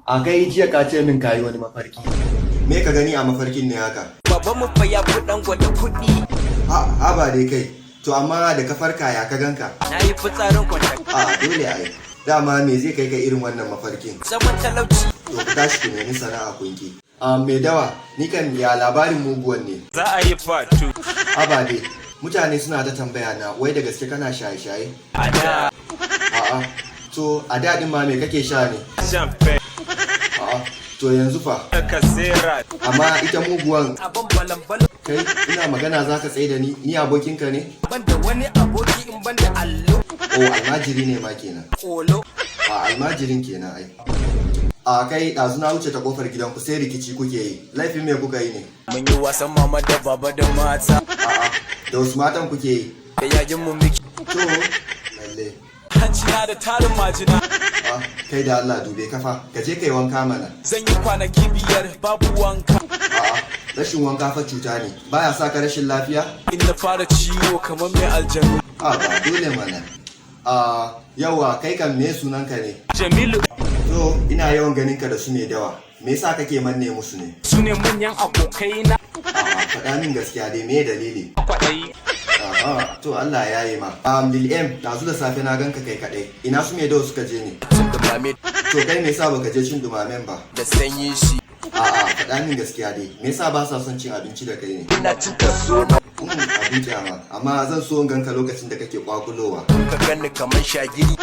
A kai, jiya ka ce min kayi wani mafarki. Me ka gani a mafarkin ne haka? Baban mu fa ya fi Dangote kuɗi. Ha, haba dai kai. To amma da ka farka, ya ka ganka? Na yi fitsarin kwanta. A dole ai. Dama me zai kai ka irin wannan mafarkin? Zaman talauci. To ku tashi ku nemi sana'a kunki. A mai dawa, ni kan ya labarin muguwan ne? Za a yi part 2. Haba dai, mutane suna ta tambaya na, wai da gaske kana shaye-shaye? A da. A'a. To a daɗin ma me kake sha ne? Champagne. A'a. To yanzu fa? Kasera. Amma ita muguwan? Abin balan-balan. Kai, ina magana za ka tsaye da ni, ni abokinka ne? Ban da wani aboki in ban da allo. Oh, almajiri ne ma kenan. Kolo. A almajirin kenan ai. A kai, ɗazu na wuce ta kofar gidanku, sai rikici kuke yi. Laifin me kuka yi ne? Mun yi wasan mama da baba da mata. A'a, da wasu matan kuke yi? Da yayin mu miki. To, lalle. Hanci na da tarin majina. Ah, kai da Allah, dube kafa, ka je kai wanka mana. Zan yi kwanaki 5 babu wanka. A'a, rashin wanka fa cuta ne. Baya sa ka rashin lafiya? In na fara ciwo kamar mai aljanu. A ba dole mana. A yawa, kai kan me sunanka ne? Jamilu. To, ina yawan ganin ka da su mai dawa. Me yasa kake manne musu ne? Su ne manyan abokai na. A'a, faɗa min gaskiya dai, me dalili? Kwaɗayi. A'a, to Allah ya yi ma. Lil M, ɗazu da safe na ganka kai kaɗai. Ina su mai dawa suka je ne? Cin dumame. To kai, me yasa baka je cin dumamen ba? Da sanyin shi. A'a, faɗa min gaskiya dai. Me yasa ba sa son cin abinci da kai ne? Ina cin kaso na. Abin kyama. Amma zan so in ganka lokacin da kake kwakulowa. Ka ganni kamar shagiri.